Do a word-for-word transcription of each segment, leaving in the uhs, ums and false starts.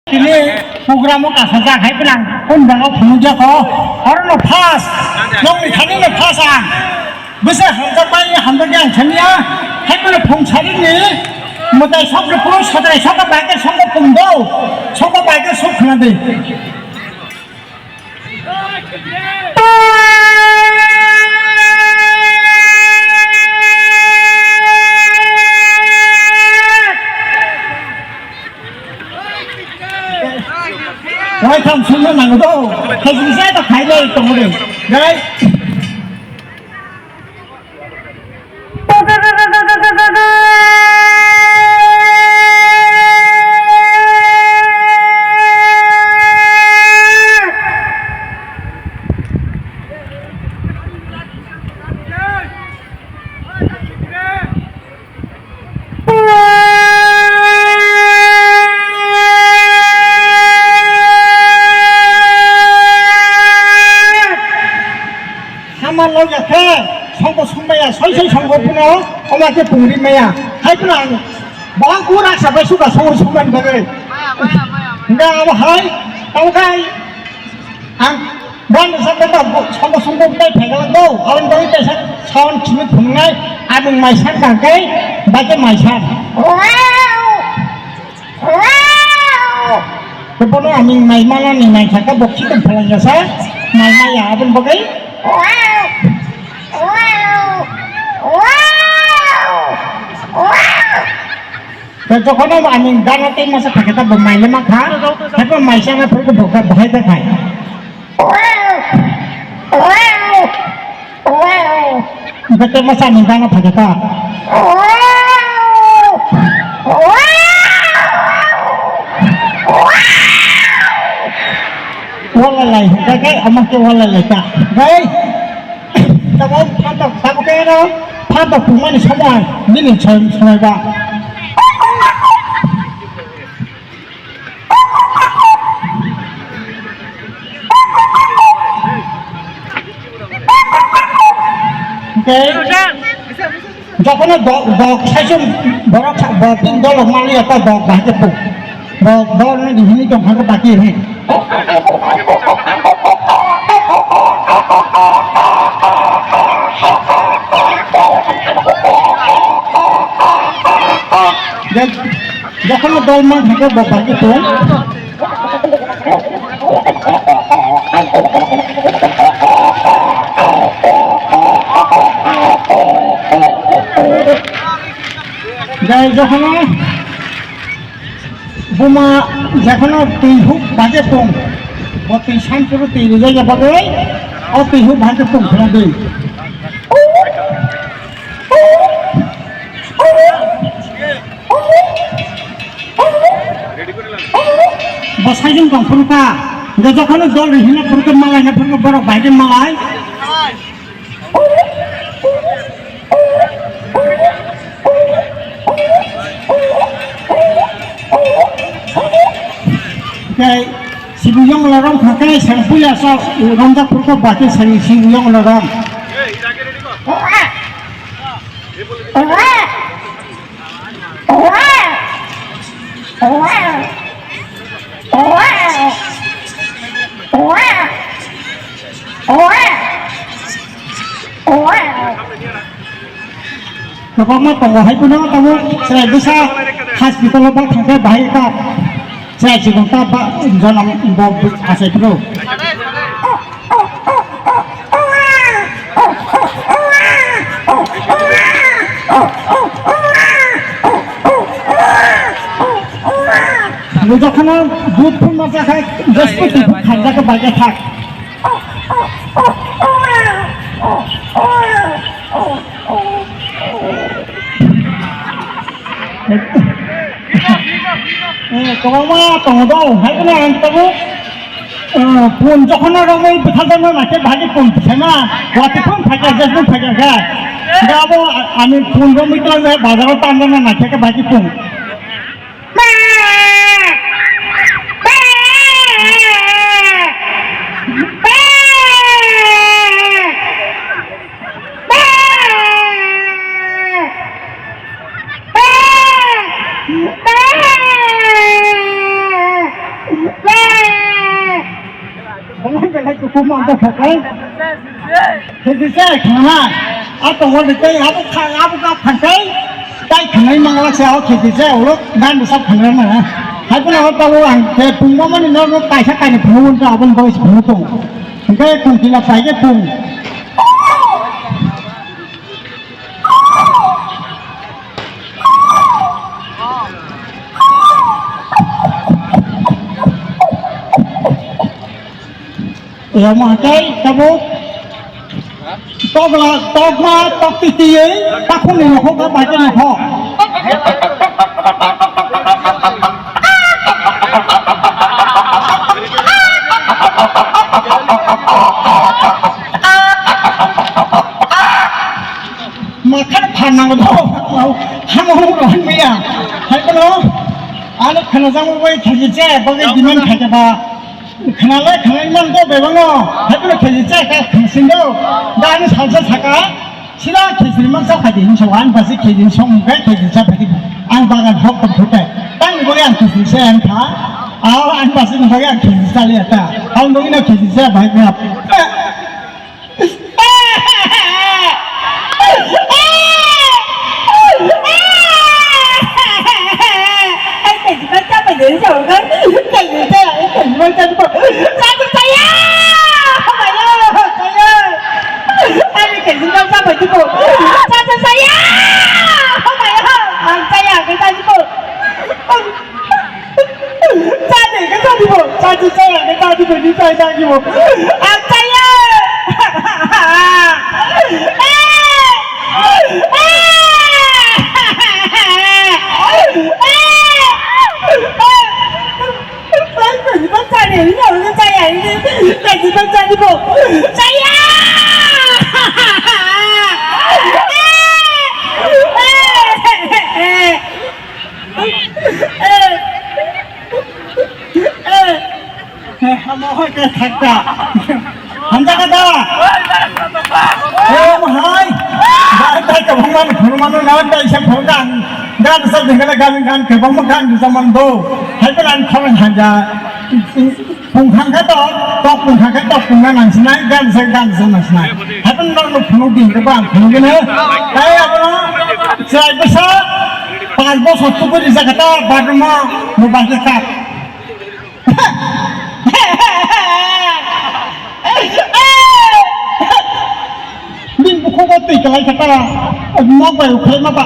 Tini program o kasajak hai pwnang, pun bago phunukjak o. Oro no first, nokni thani no first ang. Bwsa hamjak bai hamjak ang thania. Hai pwnang phung sari ni. Mwtai sok ni phung sodrai sok bai ke sok phung do. Sok bai ke sok khna de. Wai tham sungno nango do. Khai sing sai to khai lai tong de. Dai. Sama loya khe, songko songmaya, soi soi songko puno, oma khe pungri maya. Hai puno ang, bang kura sabai suka songko songmani bagwi. Hingga abo hai, tamo khai, ang, bang sa beta, songko songko bai phegala do, aboni bagwi kaisa sound chini phungnai, aboni maisa kangkai, bai khe maisa. Bono ani mai manani mai saka boksi tong phalangya sa, mai maya aboni bagwi. Tei jokhon ani gana tei masa thake ta bo mai le ma kha, haibo mai sana phuru bo kha bahai ta khai. Hingke tei masa ni gana phai khe ta. Wala lai hingke khe omo khe wala lai ta. Hei, tamo phantok, tamo khe no phantok tongmani somoi bini somoi ba. Hingke jokhon dok, dok saichung borok sa-, bo tin dolok manliya ta dok bahai khe pung. Dok, dok ni hini tong kha baki hin. Jokhon dol man thangkhe bo bagwi tong. Jai jokhon buma jokhon twi huk bagwi tong. Bo twi sanpuru twi rijak ya bagwi o twi huk bagwi tong khna dei. Bo saichung tong phuru kha. Hingke jokhon dol ri hino phuru khe malai na phuru khe borok bai khe malai. Tei sibiyong lorong kha khe seng puya sa romjak phuru khe bai khe seng sibiyong lorong. Kwbangma tongo hai phano tabuk chwrai bwsa hospital o bak thangkhe bahai ta chwrai chikon ta ba jonom bo achai phuru. Jokhon dud phunma jakha, jespoti kharjak bai khe thak. Eh, kwbangma tongo do, hai kheno ang tabuk, eh, phone jokhon romwi bwtharjakno naikhe bahai phone sema, watwi phone phaikha, je phone phaikha khe. Da abo ani phone romwi tongkha, bazaro tanjakno naikhe bahai phone. Kuma da khakai. Khedi se khana. A to wani kai abu kha abu ka khakai. Tai khanai mangla se au khedi se ulo gan sa khana na. Hai puna ta lo ang ke pung mo mani no no kaisa kaini pung mo ta abon bois pung to. Ngai pung kila pai ke pung. Rama kai tabuk tokla tokma toktitiye takhuni nokho ka baje nokho. Makha phanang do hamo hong rohon maya. Hai kono ano khana jang bai khaji che bagai diman khaja ba. Khana le khana man do bebang no. Hai kono khaji che ka khana sing do. Da ani salsa saka. Sila khejri man sa khaji hin so an basi khejri song bai khaji cha phadi. Ang bagan hok kom phutai. Tang ni bagai ang khejri se ang kha. Aw an basi ni bagai ang khejri sa le ta. Ang dong ina khejri se bai ngap. Chadi ke chadi bo, chadi chaya ke chadi bo, ni chai chadi bo. Ang chaya. Hamo hoi ke thakta. Hamjaka da. Om hai. Dai dai kabang man phuru mano na dai se phuru gan. Gan sa dengala gan gan kabang ma gan sa man do. Hai pe lan khawang hanja. Pung thang khe tok, tok pung thang khe tok pung na nang sinai, gan se gan se nang sinai. Happen nang no phunuk din ke bang phunuk gini. Kai abono chai basa, panch bosor tu kuri jaga ta, bathroom mo bang ke kap. Bin bukhuk o twi kalai kha ta, nok bai ukhai ma ba.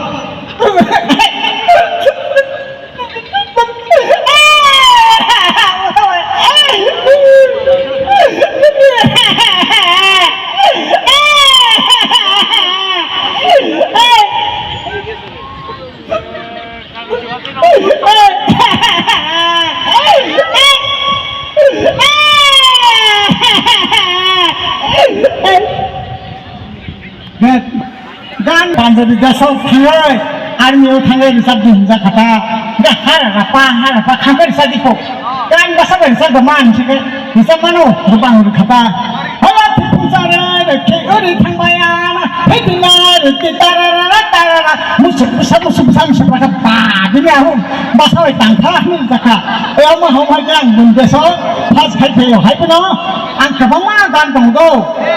Gan Punjabi desok thangai, army o thangai risab di hinja khata. Ga hara rapa, hara rapa khakai risab di ko. Gan basa bai risab da man sike, risab mano, rubang ri khata. Hala pupu sare, re ke ori thangbaya na, he dina, re ke tarara, tarara, musuk, musuk, musuk, musuk, musuk, musuk, ba, bini ahun, basa bai tangtha, ni jaka. E, ama hom hai gan, mun deso, phas khai phayo, hai puno, ang kabangma gan tong do,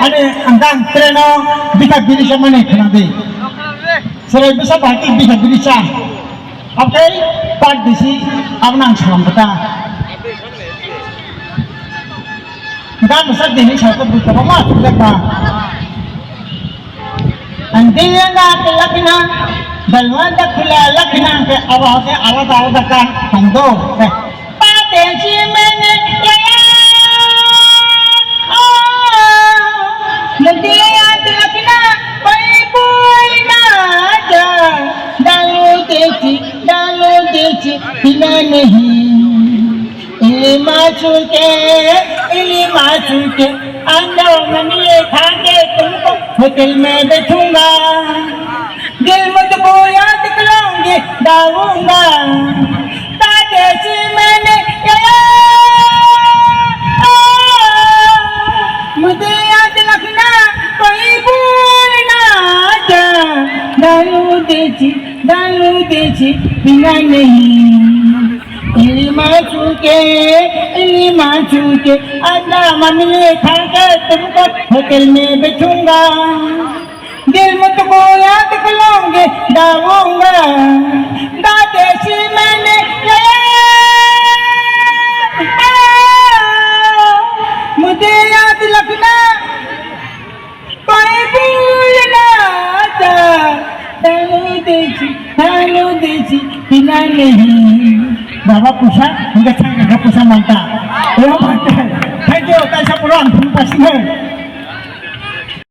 ani ang gan treno, bika bini se mane khana de. Serai bwsa bahai twi bihai bini cha. Oke, part bisi abnang salam kata. Dan bwsa dini sa to bwsa ba ma thujak ba. Ang diya na ke lakina, dalwa da khula lakina ke awa ke alada alada kan tongdo. Pate si mene yaya. Oh, mudiya tilakina pai pui na ja. Dalu dechi, dalu dechi, pina nahi. Ili machu ke, ili machu ke, ando mani ye kha ke tumko hotel mein bethunga. Dil mujhko yaad karoge gaunga, taake si maine yaya, mujhe yaad rakhna koi bhul na ja, daru de ji, daru de ji, pina nahi. Ili machu ke, ili माँ चूते आजा मम्मी खाके तुमको होटल में बैठूंगा। दिल मुझको याद करोगे जाऊंगा। दादेसी मैंने मुझे याद रखना। कोई भूल ना जा। तालू देसी, तालू देसी, पीना नहीं। Baba pusa, hingga sang hingga pusa manta. Oh, manta. Thank you, taisa pura ang phung pasinai.